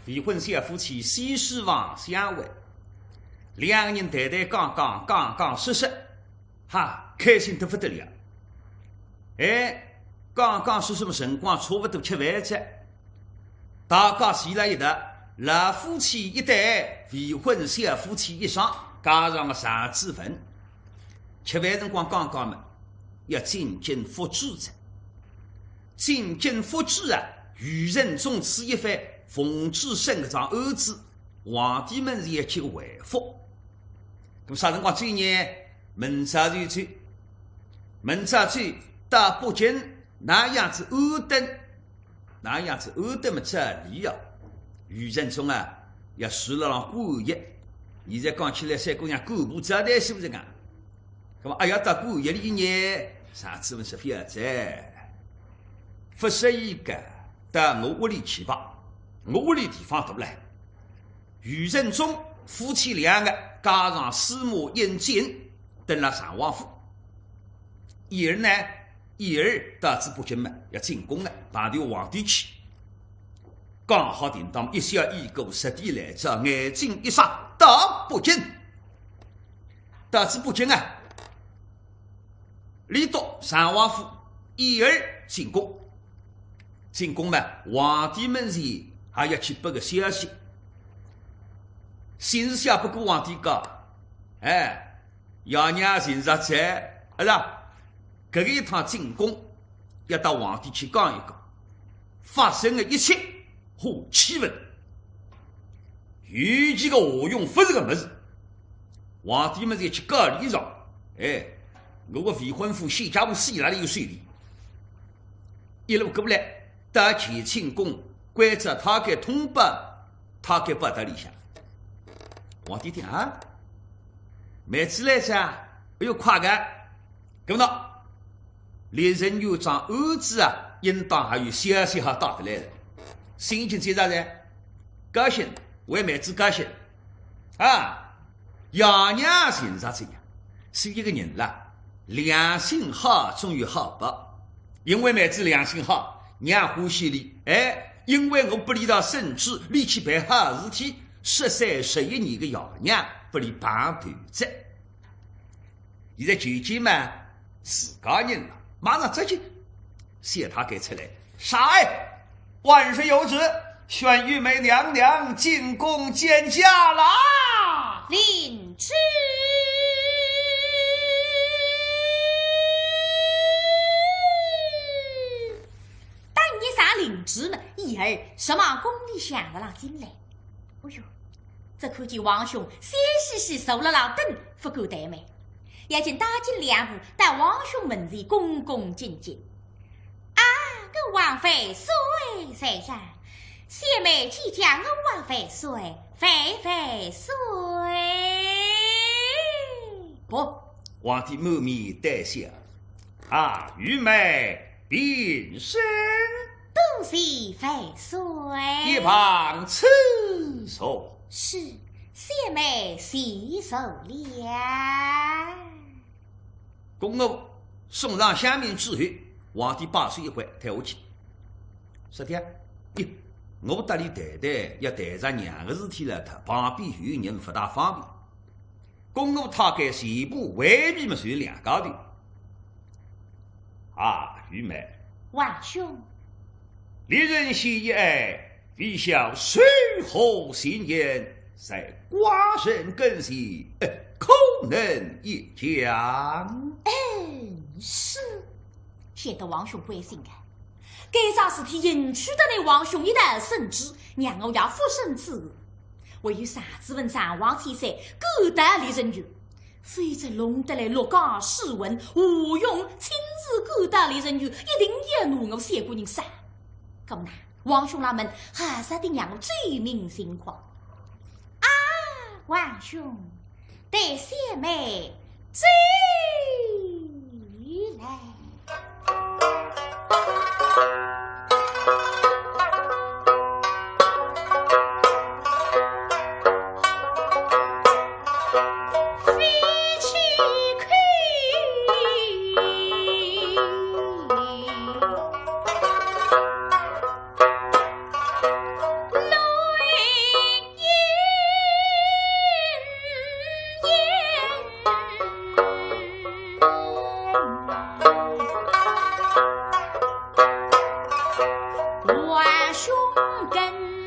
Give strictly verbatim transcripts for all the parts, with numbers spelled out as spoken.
未婚小夫妻西书房相会，两个人谈谈讲讲，讲讲说说，哈，开心得不得了。哎，讲讲说说么辰光差不多吃饭哉，大家坐了一道，老夫妻一对，未婚小夫妻一双，加上个常子文。吃饭辰光讲讲么，要进京复主哉。进京复主啊，余承宗此一番奉主圣旨张儿子，皇帝们是要去回复。那么啥辰光走呢？明朝就走，明朝走到北京，哪样子安顿，哪样子安顿么照例啊，余承宗啊，要住了浪官驿。现在讲起来，三姑娘干部招待是不是啊？那么哎呀，到官驿里呢，常子文说覅哉，勿适意个，到我屋里去吧，我屋里地方大嘞。余承宗夫妻两个加上司马应进，登了常王府。一儿呢，一儿到仔北京嘛，要进宫了，碰头皇帝去。讲好停当，一笑已过，实地来哉，眼睛一眨，到北京。到仔北京啊，里笃常王府，一儿进宫。进宫嘛，皇帝门前还要去拨个消息。信是写拨个皇帝讲，哎，爷娘寻着哉，是吧？搿个一趟进宫，要搭皇帝去讲一讲，发生的一切，何其勿，有其个何用勿是个物事。皇帝门前去告礼状，哎，我个未婚夫谢家武死了里有水里，一路过来，到乾清宫，关照太监通报，太监报到里向。皇帝听啊，妹子来哉，哎哟，快个，搿么喏， 李仁元张儿子啊，应当还有消息好带得来的。心情接着呢，高兴，为妹子高兴。啊，爷娘寻着哉呀，是一个人啦，良心好总有好报。因为妹子良心好，娘欢喜俚，哎，因为我拨俚道圣旨，俚去办好事体，十三十一年个爷娘拨俚碰头哉。 现在求见嘛，自家人了，马上出去。谢太监出来，啥哎？万岁有旨，宣御妹娘娘进宫见驾啦！领旨。当一声领旨呢，一儿直往宫里向个浪进来。哎哟， 只看见皇兄笑嘻嘻坐辣浪等，勿敢怠慢，要紧踏进两步，到皇兄门前恭恭敬敬。啊，吾皇万岁在上，小妹见驾吾皇万岁，万万岁。哦，皇帝满面带笑，啊，御妹平身。多谢万岁。一旁赐座。 是，小妹谢受了。恭候送上香茗之后，皇帝摆手一挥，退下去。说的，咦，我搭俚谈谈，要谈着娘个事体了，他旁边有人勿大方便。恭候太监全部回避么，就两家头。啊，御妹。皇兄。 历任先贤，为小授何前言，在寡人跟前，呃，可能一讲。嗯，是。显得皇兄关心个。该桩事体引起得来皇兄一道圣旨，让我要复圣旨。唯有常子文常王千岁，敢带历任有 否则弄得来陆家世文，吴用亲自赶到历任有，一定要拿我三个人杀。搿么呢，皇兄拉门还是定让我奏明情况。啊，皇兄，待小妹奏来。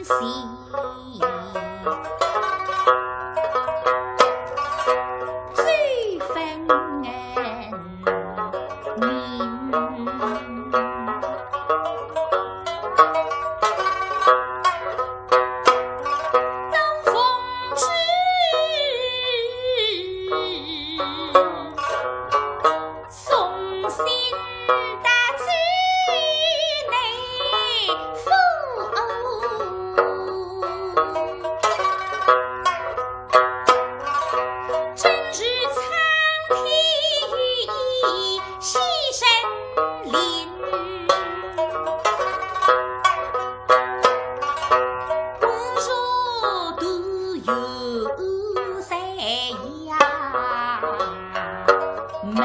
心。最分明。能奉旨，送信到济南府。正是苍天喜神灵，我若独有在衙门。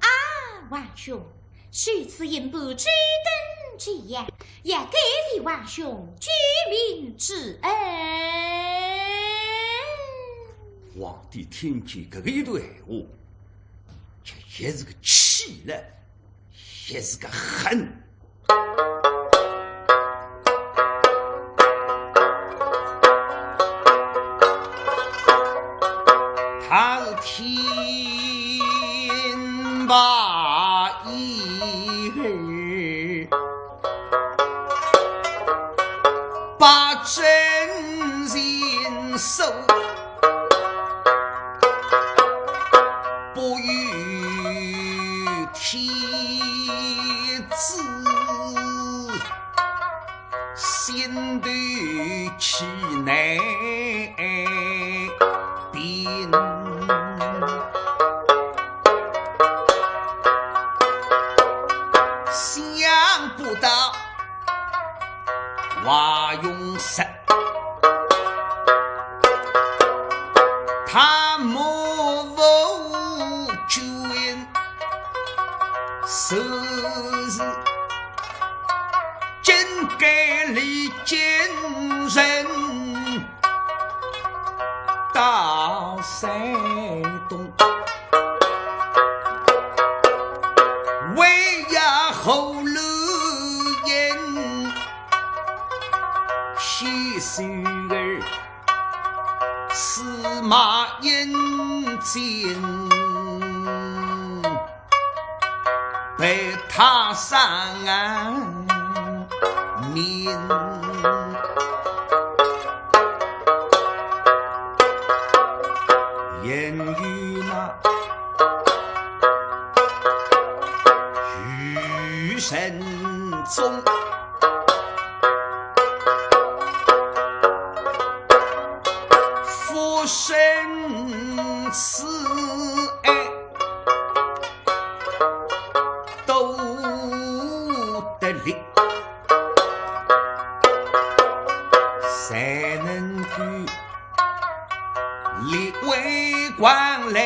啊，王兄， 如此一般周到之言，也该谢王兄救命之恩。皇帝听见搿个一段闲话，就也是个气了，也是个恨。 他是天霸一儿，把真心守，不头起难辨，想不到华容失，他目无君，就是 今该里见人到山东，为呀后路人，西施儿 司马殷勤被他伤面。因为那余生中 夫生慈爱多得力，才能够 立为官来，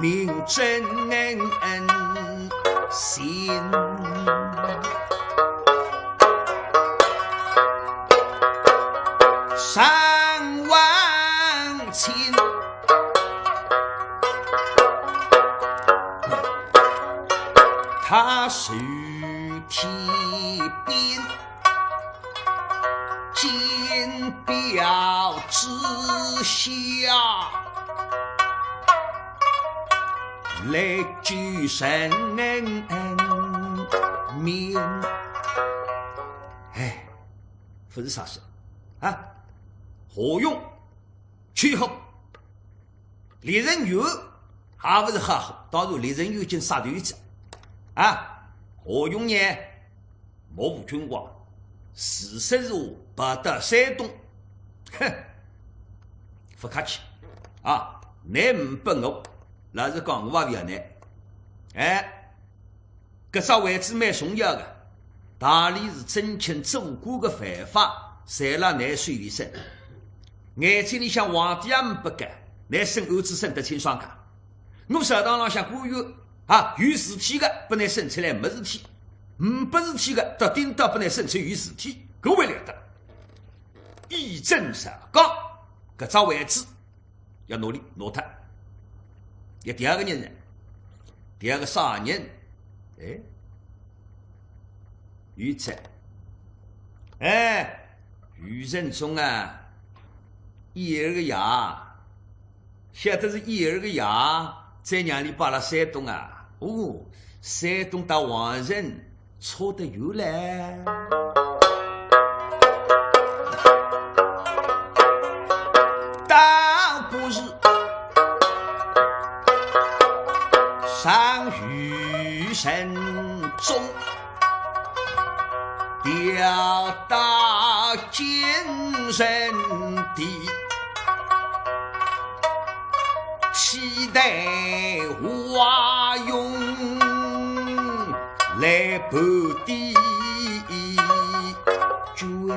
名正言顺。上望清，他手提鞭， 金表之下，来救人命。哎，勿是啥事啊，何勇 去后，李仁元也勿是好好，当然李仁元已经杀头去啊。何勇呢，目无君王，自说自话跑到山东，哼，勿客气啊，侬勿拨我，老实讲我也勿要侬。哎， 搿只位置蛮重要个，大理寺正卿做官个犯法，侪辣侬手里审。眼睛里向皇帝也呒拨个，侬审案子审得清爽个。我朝堂浪向官员啊，有事体个，拨侬审出来没事体；呒拨事体个，倒顶到拨侬审出有事体，搿还了得？一正上讲，搿只位置 要拿伊拿脱。要第二个人呢？第二个啥人？哎，有哉。哎，余承宗啊，伊儿个爷，晓得是伊儿个爷，再让伊摆辣山东啊。哦，山东搭皇城 错得远嘞。倒不如上余承宗，调到京城地， 替代华容来盘点军。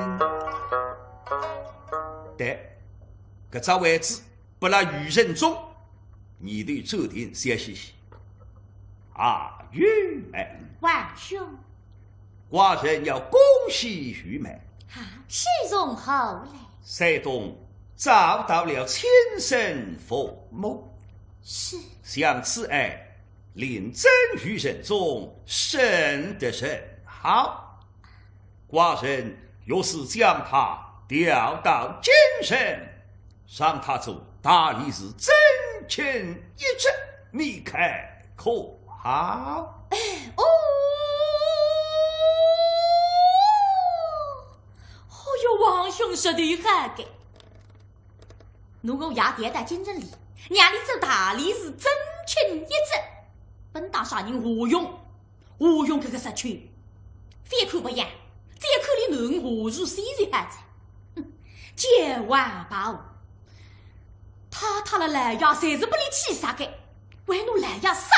对，搿只位置拨了余承宗，念头转定，笑嘻嘻。啊，玉梅。王兄。 寡人要恭喜玉梅。啊，喜从何来？山东找到了亲生父母。是。想此爱，令朕与仁宗深得甚好。寡人有事将她调到京城， 让她做大理寺正卿一职，你看可好？哎，哦，哦哟，王兄说得好个。拿我爷调到京城里，让伊做大理寺正卿一职，本当啥人？华容，华容搿个贼亲，非看勿养，只要看俚囡儿何如先就好哉。哼，叫王八哦，太太了老爷侪是拨俚气煞个，还拿老爷杀。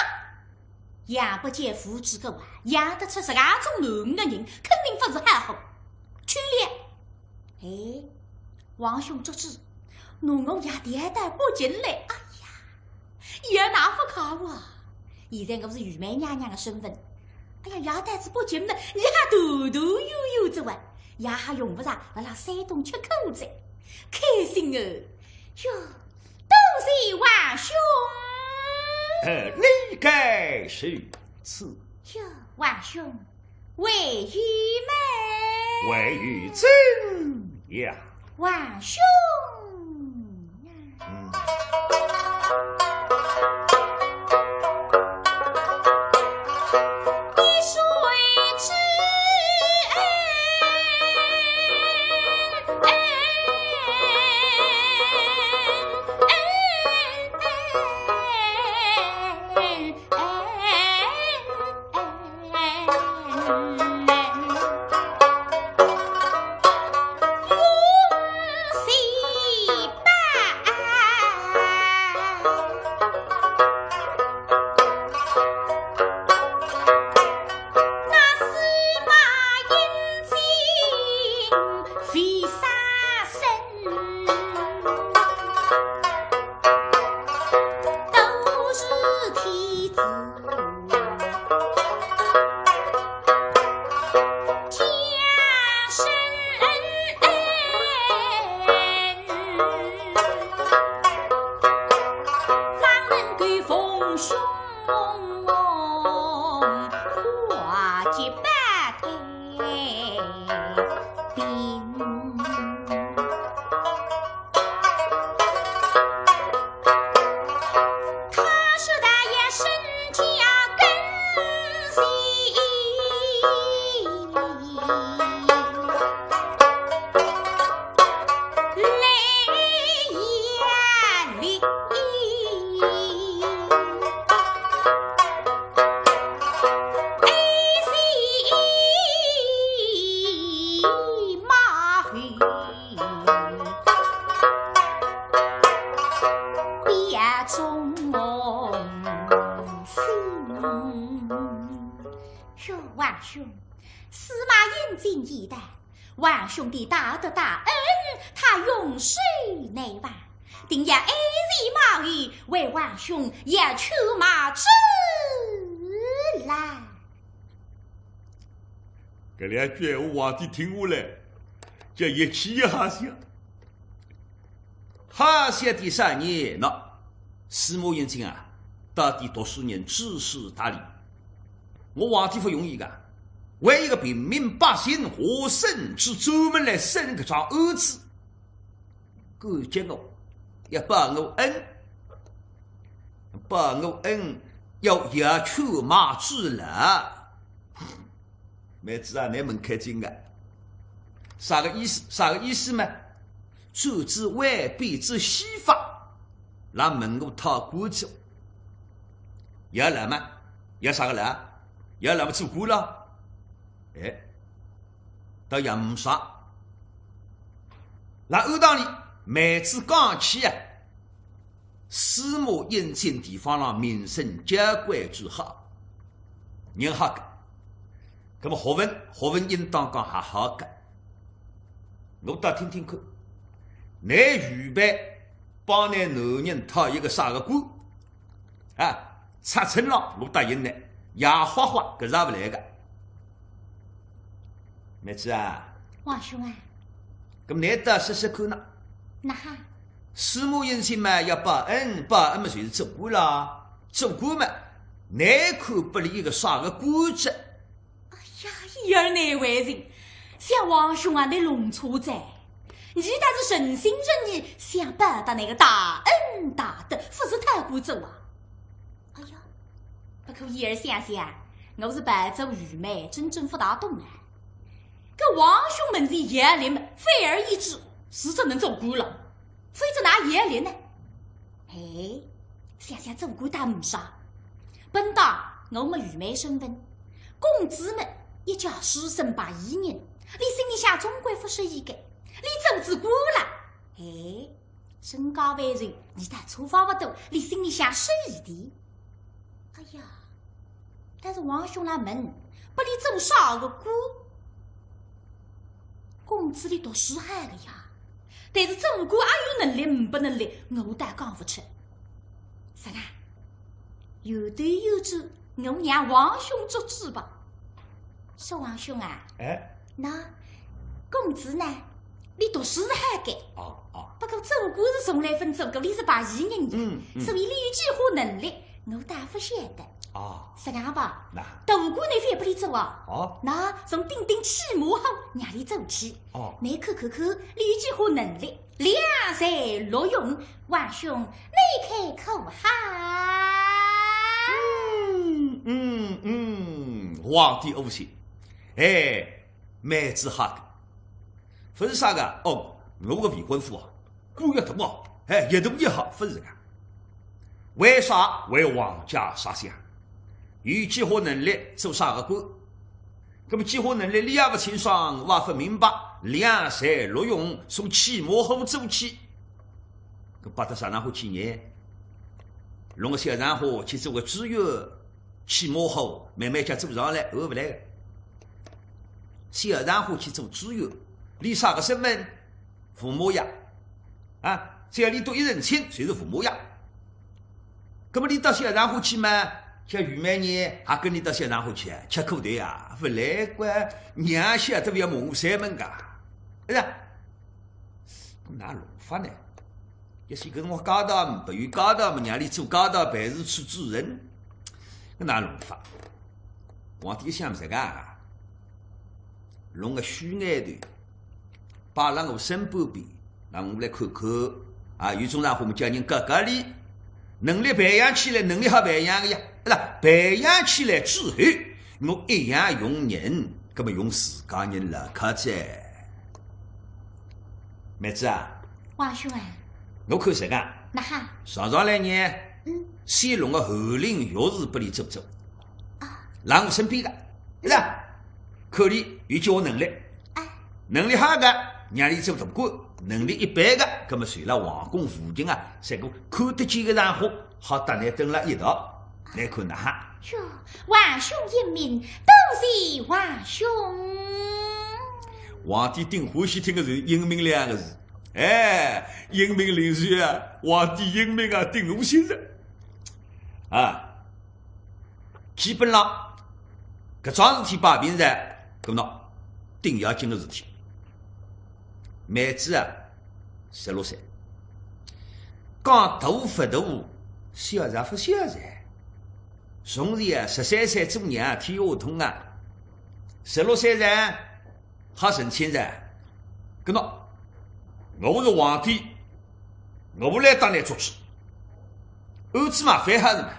养不教父之过啊，养得出实梗种囡儿个人，肯定勿是好货。去了。哎，王兄做主，拿我爷调到北京来，哎呀， 也拿勿开哇。现在我是御妹娘娘个身份，哎呀，爷到仔北京呢，也还独独悠悠哉哇，也还用勿着辣辣山东吃苦哉，开心哦。哟，多谢王兄。呃，理该如此。哟，王兄， 还有么？还有怎样？王兄啊。嗯。一水之恩。哟，王兄，司马英俊已到，王兄的大德大恩，他永世难忘，定要恩情报与，为王兄摇车马至啦。搿两句闲话皇帝听下来，叫一气一哈笑。 哈，小弟少爷，喏，司马英俊啊，到底读书人，知书达理。我皇帝勿容易个，为一个平民百姓，我甚至专门来审搿桩案子。感激我，要报我恩，报我恩，要摇车马至了。 妹子啊，倷门开精个，啥个意思？啥个意思嘛？转仔外边仔西方，辣问我讨官哉。要来嘛？要啥个来？要来嘛做官了？哎，倒也呒啥。辣庵堂里，妹子讲起啊， 司马英俊地方上名声交关之好，人好个。葛么学问，学问应当讲还好个。我倒听听看，倷预备帮倷男人讨一个啥个官？啊，拆穿了，我答应倷，野花花，搿是也勿来个。妹子啊，王兄啊，葛么倷倒说说看呐。哪哈？ 司马英俊嘛要报恩，报恩嘛就是做官啦。做官嘛，倷看拨俚一个啥个官职？哎呀，侄儿难为情，想王兄啊，倷弄错哉。伲倒是诚心诚意想报答倷个大恩大德，勿是讨官职啊。哎呀，不过侄儿想想，我是白做愚昧，真正勿大懂啊。 搿王兄门前摇铃嘛，反而一句，是只能做官了，否则哪摇铃呢？哎，想想做官倒呒啥，本当我么愚昧身份，工资么一介书生白衣人，俚心里向总归勿适意个，俚做仔官了。哎，身价万岁，倷倒错勿多，俚心里向适意点。哎呀，但是王兄来问，拨俚做啥个官？公子俚读书好个呀，但是做官阿有能力，呒不能力，我倒讲勿出。啥个？有头有主，我让王兄做主吧。说王兄啊，哎。那公子呢？俚读书是好个，哦，哦。不过做官是从来勿做过，俚是白衣人呀，嗯，嗯。所以俚有几化能力，我倒勿晓得。哦。啥个吧？那。大官呢，覅拨俚做啊。哦。那从顶顶起码好，让俚做起。哦。倷看看看，俚有几化能力，两才六用，王兄，倷看可好？嗯，嗯，嗯，皇帝窝心。哎，妹子好个。勿是啥个，哦，我个未婚夫啊，官要大哦，哎，越大越好，勿是个。为啥？为皇家着想。有几化能力做啥个官？ 那么几化能力俚也勿清爽，也勿明白，两才六用，从起码好做起。搿摆到啥场化去呢？弄个小场化去做个知县，起码好，慢慢叫做上来，后勿来个。小场化去做知县，俚啥个身份？ 驸马爷。啊，只要俚笃一成亲，就是驸马爷。那么俚到小场化去嘛，像愚昧人，还跟俚到小场化去，吃苦头呀，勿来个，娘晓得勿要骂我三门个，是吧？搿哪弄法呢？也许搿辰光街道嘛，勿有街道嘛，让俚做街道办事处主任，搿哪弄法？皇帝一想，勿是个啊，弄个虚眼头， 摆辣我身半边，让我来看看。啊，有种场化么叫人教教俚，能力培养起来，能力好培养个呀，对吧？培养起来之后，我一样用人，搿么用自家人来靠哉。妹子啊，王兄啊，我看啥个？哪哈？上上来呢，嗯。先弄个翰林学士拨俚做做。啊。辣我身边个，对吧？看俚有几化能力。 哎。能力好个，让俚做大官；能力一般个，搿么随辣皇宫附近啊，像个看得见个场化，好搭倷蹲辣一道，倷看哪哈？哟，王兄英明，多谢王兄。皇帝顶欢喜听个是英明两个字。哎，英明领袖啊，皇帝英明啊，顶欢喜哉。啊， 基本上，搿桩事体摆平哉，搿么顶要紧个事体。妹子啊，十六岁，讲大勿大，小也勿小哉。从前啊，十三岁做娘，天下痛啊。十六岁哉， 好成亲哉。搿么，我是皇帝，我来搭倷做主。案子嘛，翻好哉嘛。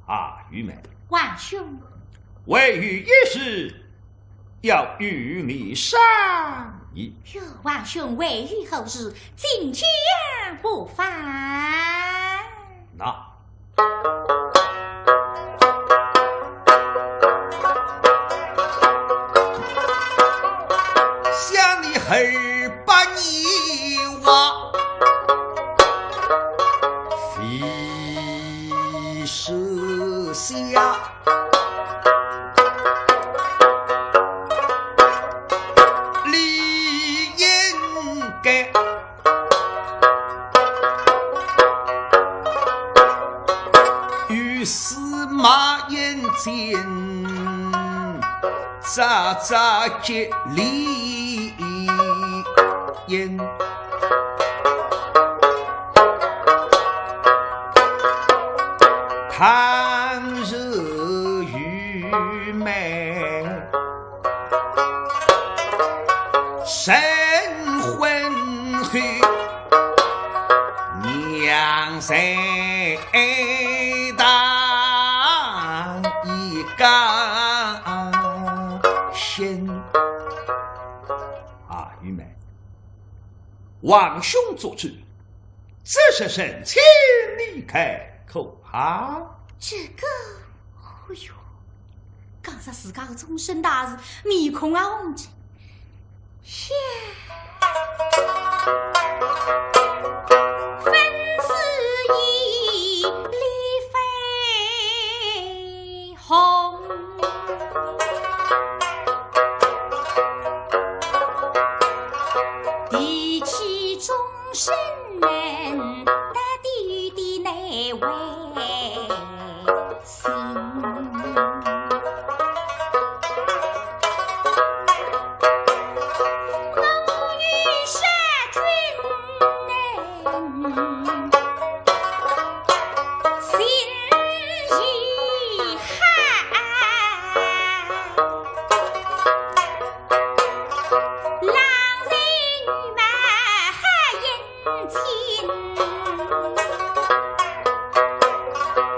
啊，玉梅。王兄。还有一事，要与你商议。哟，王兄，还有何事？请讲不妨。那 想你二八年哇，非是下，理应该 与司马延间，扎扎结理应。倘若愚昧 成婚后，娘在堂一个心。啊，玉梅，王兄做主，这事成亲你看可好？这个，哎哟，想着自家个终身大事，面孔也红起。呀，分子意，理非红。提起终身难，难抵的难为情。我与杀君难，心已寒。 狼人与马还眼睛，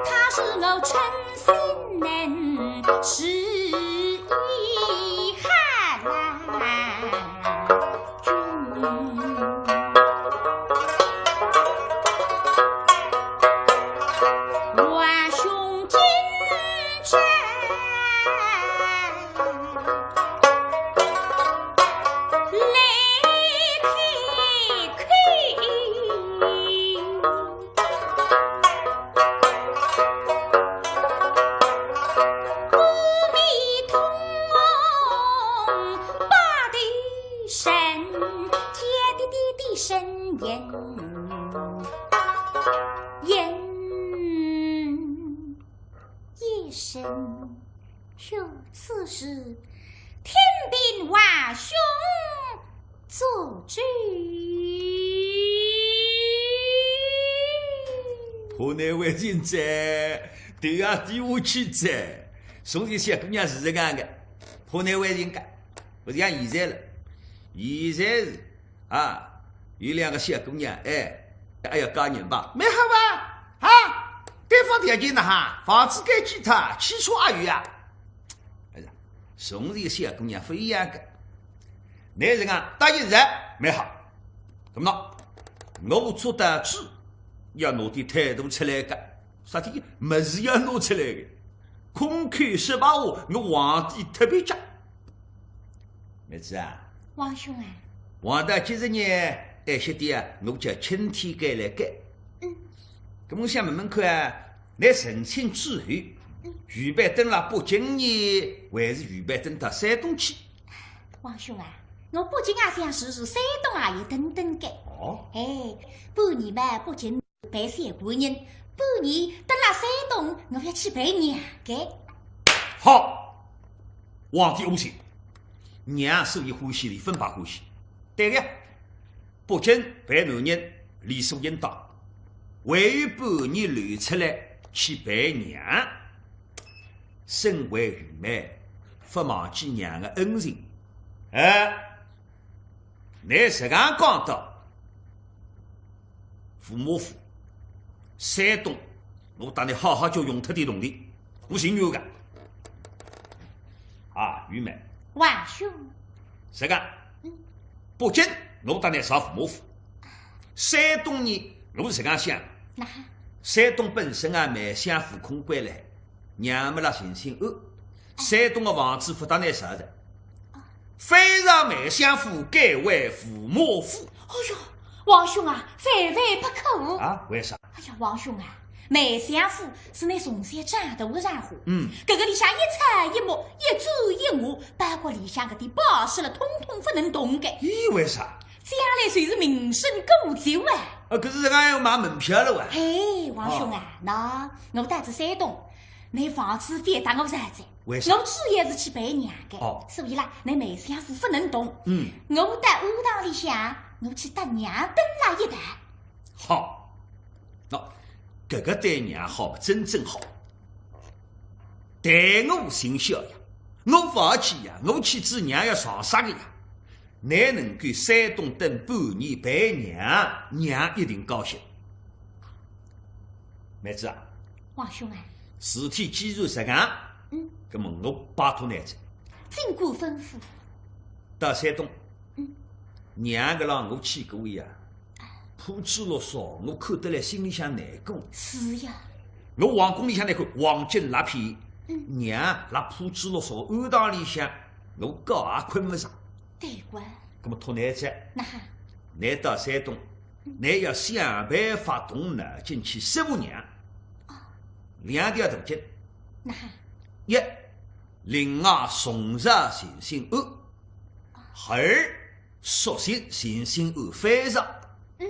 他是我称心难，是遗憾难。 王兄今朝来开口，阿弥陀佛，拜地神，天地地地神人。 应一声。哟，此事天禀王兄做主。怕难为情哉，头也低下去哉。从前小姑娘是搿样个，怕难为情个，勿像现在了。现在是 啊，有两个小姑娘，哎，哎呀，嫁人吧，蛮好啊，啊，对方条件哪哈，房子该几套，汽车也有啊。哎呀，从前小姑娘勿一样个，男人啊，答应哉，蛮好。那么，我做得主，要拿点态度出来个，啥体物事要拿出来个，空口说白话，我皇帝特别讲。 妹子啊，王兄啊，王大今日呢，晏歇点啊，我叫钦天监来监。嗯。搿么我想问问看啊，倷成亲之后，嗯。预备登了北京呢，还是预备登到山东去？王兄啊，我北京也想住住，山东也要登登个。哦。哎，半年嘛，北京 陪小官人，半年登了山东，我要去陪娘个。好，皇帝高兴，娘所以欢喜，俚勿怕欢喜。对个，北京陪男人理所应当，还有半年留出来去陪娘。身为御妹，勿忘记娘个恩情。哎， 倷实梗讲到，父母府，山东，我搭倷好好叫用脱点铜钿，我情愿个。啊，御妹。王兄。实梗，嗯。北京，我搭倷上父母府。山东呢，我实梗想，哪哈？山东本身啊，梅相府空关来， 娘末辣寻寻安，山东个房子勿搭倷上哉，非让梅相府改为父母府。哎哟，王兄啊，万万不可！啊，为啥？哎呀，王兄啊，梅相府是倷从小长大个场化，嗯。搿个里向一草一木，一砖一瓦，包括里向搿点宝石了，统统勿能动个。咦，为啥？将来就是名声过旧啊。啊，搿是实梗要卖门票了哇？嘿，王兄啊，哦。喏，我到仔山东， 倷房子覅搭我上哉，为啥？我主要是去陪娘个，哦。所以啦，倷梅相府勿能动。嗯。我到庵堂里向，我去搭娘蹲辣一道。好，喏，搿个对娘好，真正好。待我尽孝呀，我勿去呀，我去仔娘要撞煞个呀。 倷能够山东蹲半年陪娘，娘一定高兴。妹子啊，王兄啊。事体既然实梗，嗯。葛末我拜托倷哉。尽管吩咐。到山东，嗯。娘个浪我去过呀，铺子落少，我看得来心里向难过。是呀。我皇宫里向倷看，黄金蜡片，娘辣铺子落手庵堂里向，我觉也困勿着。对个。葛么托难哉，哪哈？难到山东，难要想办法动脑筋去说服娘。两条途径，哪哈？一，另外重造诚心庵，二，索性诚心庵翻上。嗯。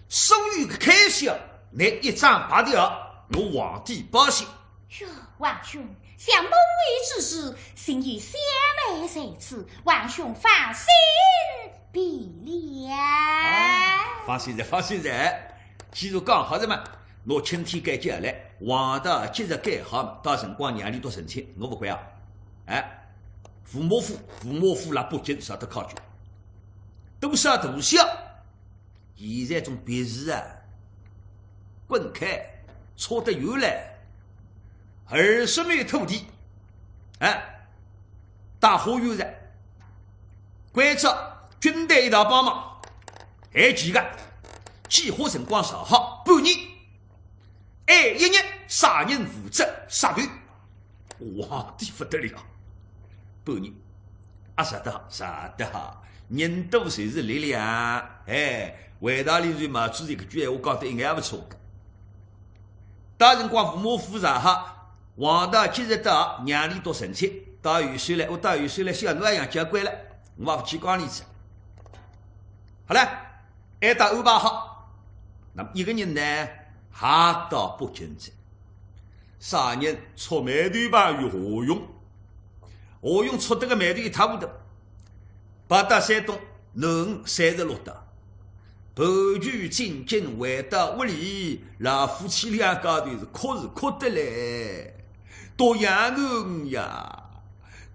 所有个开销，拿一张白条，我皇帝包销。哟，皇兄，想母后之事，幸有小妹在此，皇兄放心便了。啊，放心哉，放心哉。既然讲好哉嘛，拿钦天监叫来，黄道吉日改好嘛，到辰光让俚笃成亲，我勿管啊。哎，吴马府，吴马府辣北京啥得考究，多少大小，现在种别墅啊，滚开，差得远了。二十亩土地，哎，大花园哉，关照军队一道帮忙，还几个，计划辰光上好，半年，哎，一日啥人负责杀头，皇帝勿得了，半年，啊，杀得好，杀得好，人多就是力量，哎，回到里头嘛，主席搿句闲话讲得一眼也勿错个。到辰光吴马府上好，黄道吉日到，让俚笃成亲，到后首来，我到后首来，小囡也养交关了，我也勿去讲俚哉。好了，一道安排好，那么一个人呢，还到北京哉。啥人？触霉头朋友夏勇。夏勇触得个霉头一塌糊涂，跑到山东，囡儿三十六岁，盘曲进京回到屋里，老夫妻两家头是哭是哭得来，多养囡儿呀，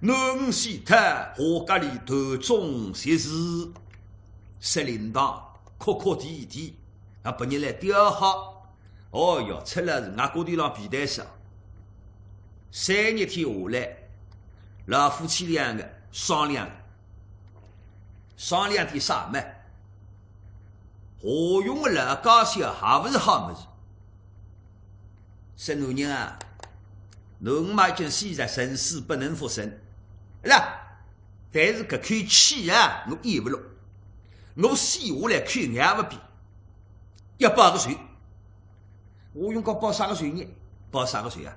囡儿死脱，下家里断种绝嗣，食灵堂，哭哭啼啼，让别人来吊孝。 哦哟，出了事，外加头浪皮带伤。三日天下来，老夫妻两个商量，商量点啥么？夏勇个老家小还勿是好物事。说男人啊，囡儿嘛已经死哉，人死不能复生。啦，但是搿口气啊，我咽勿落。我死下来口咬勿闭，要报个仇。 夏勇讲报啥个仇呢？报啥个仇啊？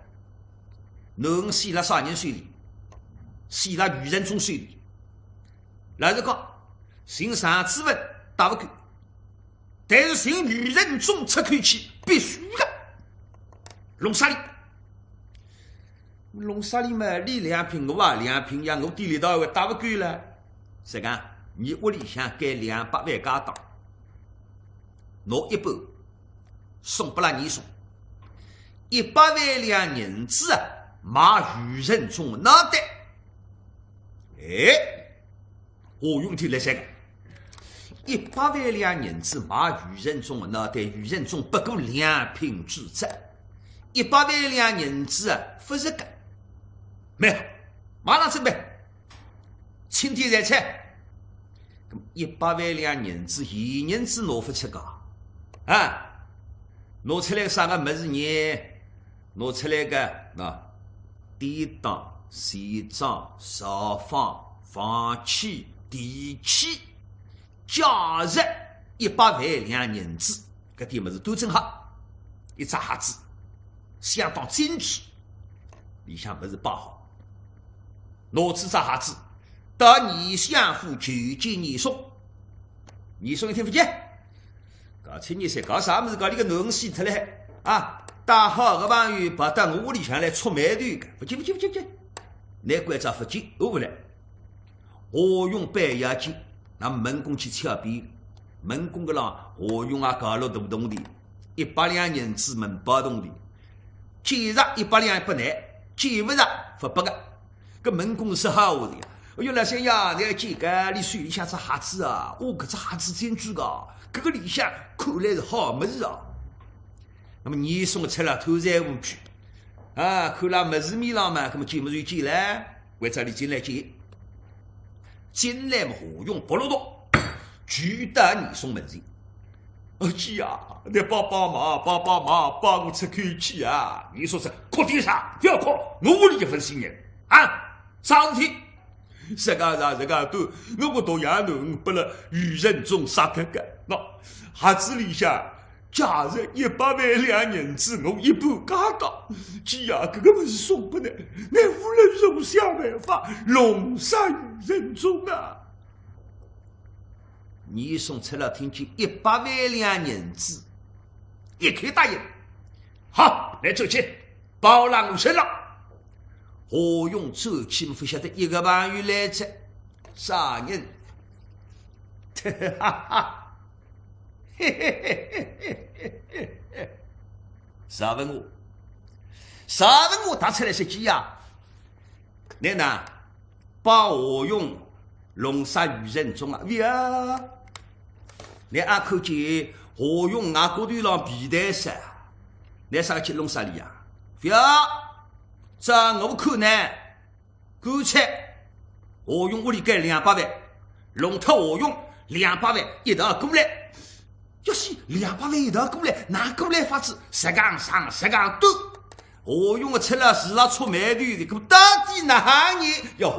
囡儿死辣啥人手里？死辣余承宗手里。老实讲，寻常子文搭勿够，但是寻余承宗出口气必须个。弄啥俚？弄啥俚嘛，俚两品，我也两品呀，我底里头还搭勿够了。实梗，伲屋里向该两百万家当，拿一半 送拨了严嵩，一百万两银子啊，买余承宗个脑袋。哎，夏勇一听来三个，一百万两银子买余承宗个脑袋，余承宗不过两品之子，一百万两银子啊，勿值个。蛮好，马上准备。 钦天在在。那么一百万两银子，现银子拿勿出个啊，拿出来啥个物事呢？拿出来个，喏，典当、钱庄、朝房、房契、地契，价值一百万两银子，搿点物事都整好，一只盒子，相当精致，里向物事摆好。 拿仔只盒子，到严相府求见严嵩。严嵩一听勿急，搿青年人搞啥物事？搞俚个囡儿死脱了啊！带好个朋友跑到我屋里向来触霉头个，勿急勿急勿急勿急，难关照勿急，我勿来。夏勇板要紧，那门公去敲边，门公搿浪夏勇也搞了大铜钿，一百两银子门包铜钿， 见着一百两勿难，见勿着勿拨个。搿门公是好话个呀。哎哟，老相爷，倷要见个，俚手里向只盒子啊，哦，搿只盒子精致个，搿个里向看来是好物事啊。那么严嵩出来偷财无去啊，看了物事面浪嘛，那么见物事见唻，为啥俚进来见？进来嘛，夏勇扑落落，跪到严嵩门前。啊，姐啊，你帮帮忙，帮帮忙，帮我出口气啊！严嵩说，哭点啥？不要哭，我屋里一份心意啊！啥事体？实梗长，实梗短，我个独养囡拨了余承宗杀脱个，喏，盒子里向价值一百万两银子，我一半家当。姐啊，搿个物事送拨你，你无论如何想办法，弄杀余承宗啊！严嵩出来听见一百万两银子，一口答应。好，来转去，包浪身浪。何勇转去，勿晓得一个朋友来着，啥人？哈哈，嘿嘿嘿嘿嘿嘿嘿，赵文华，赵文华踏出来说，姐啊，你呢？ 帮何勇弄杀余承宗啊？覅啊！你阿看见何勇额骨头浪皮带煞，你啥去弄杀伊啊？覅！照我看呢，干脆何勇屋里该两百万，弄脱何勇两百万一道过来。要是两百万一道过来，哪过来法子？实梗长，实梗短。 何勇个出来是辣触霉头的，搿么到底哪能要下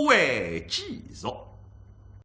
回继续？